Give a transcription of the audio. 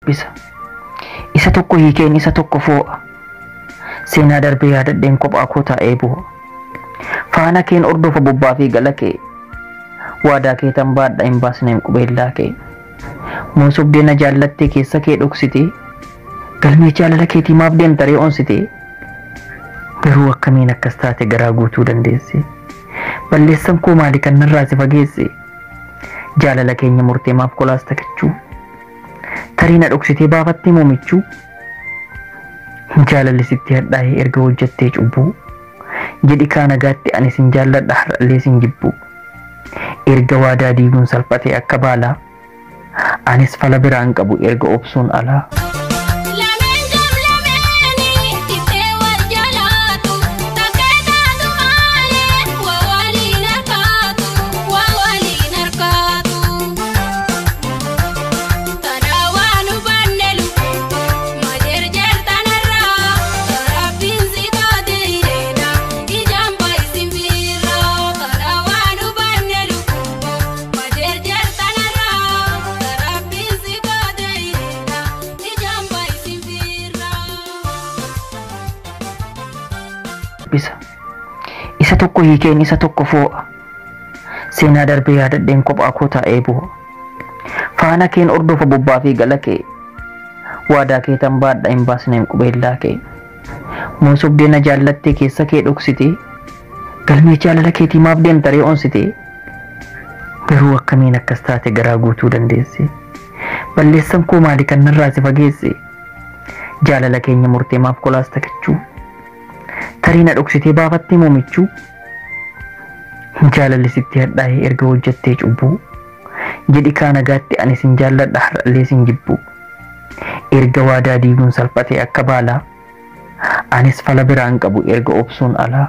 Bisa. Isa tokko hiikeen isa tokko foo'a. Seenaa darbee yaadadheen kophaa koo taa'ee bu'a. Faana keen hordofa bobbaa fi gala kee. Waadaa kee tan baadha hin baasneen qubeellaa kee. Moo sobdee na jaallattee keessa kee dhoksitee. Galmee jaalala keetii maaf deemta ree onsitee. Garuu akkamiin akkas taate garaa guutuu dandeesse? Balleessan koo maali kan narraa si fageesse? Jaalala keenya murtee maaf kolaas takachuu? Tarii na dhoksitee baafattee moomichuu? Jaalalli sitti hadhaa'ee erga hojjettee cubbuu. Jedhi kaa nagaatti ani sin jaalladha har'allee sin jibbu. Erga waadaa diiguun salphatee akka baalaa. Anis fala biraan qabu erga obsuun alaa. Lameen gam lameeni tittee wal jalaatu takkee taatu malee waa waliin harkaatu waa waliin harkaatu. Tanaa waan hubanne lubbu majerjer tanarraa rabbiin si taate hidheedha ijaan baay'isin biirraa. Tanaa waan hubanne lubbu majerjer tanarraa rabbiin si taate hidheedha ijaan baay'isin biirraa. Bisa. Isa tokko hiikeen isa tokko foo'a. Seenaa darbee yaadadheen kophaa koo taa'ee bu'a. Faana keen hordofa bobbaa fi gala kee. Waadaa kee tan baadha hin baasneen qubeellaa kee. Moo sobdee na jaallattee keessa kee dhoksitee. Galmee jaalala keetii maaf deemta ree onsitee. Garuu akkamiin akkas taate garaa guutuu dandeesse? Balleessan koo maali kan narraa si fageesse? Jaalala keenya murtee maaf kolaas takachuu? Tarii na dhoksitee baafattee moomichuu? Jaalalli sitti hadhaa'ee erga hojjettee cubbuu. Jedhi kaa nagaatti ani sin jaalladha har'allee sin jibbu. Erga waadaa diiguun salphatee akka baalaa. Anis fala biraan qabu erga obsuun alaa.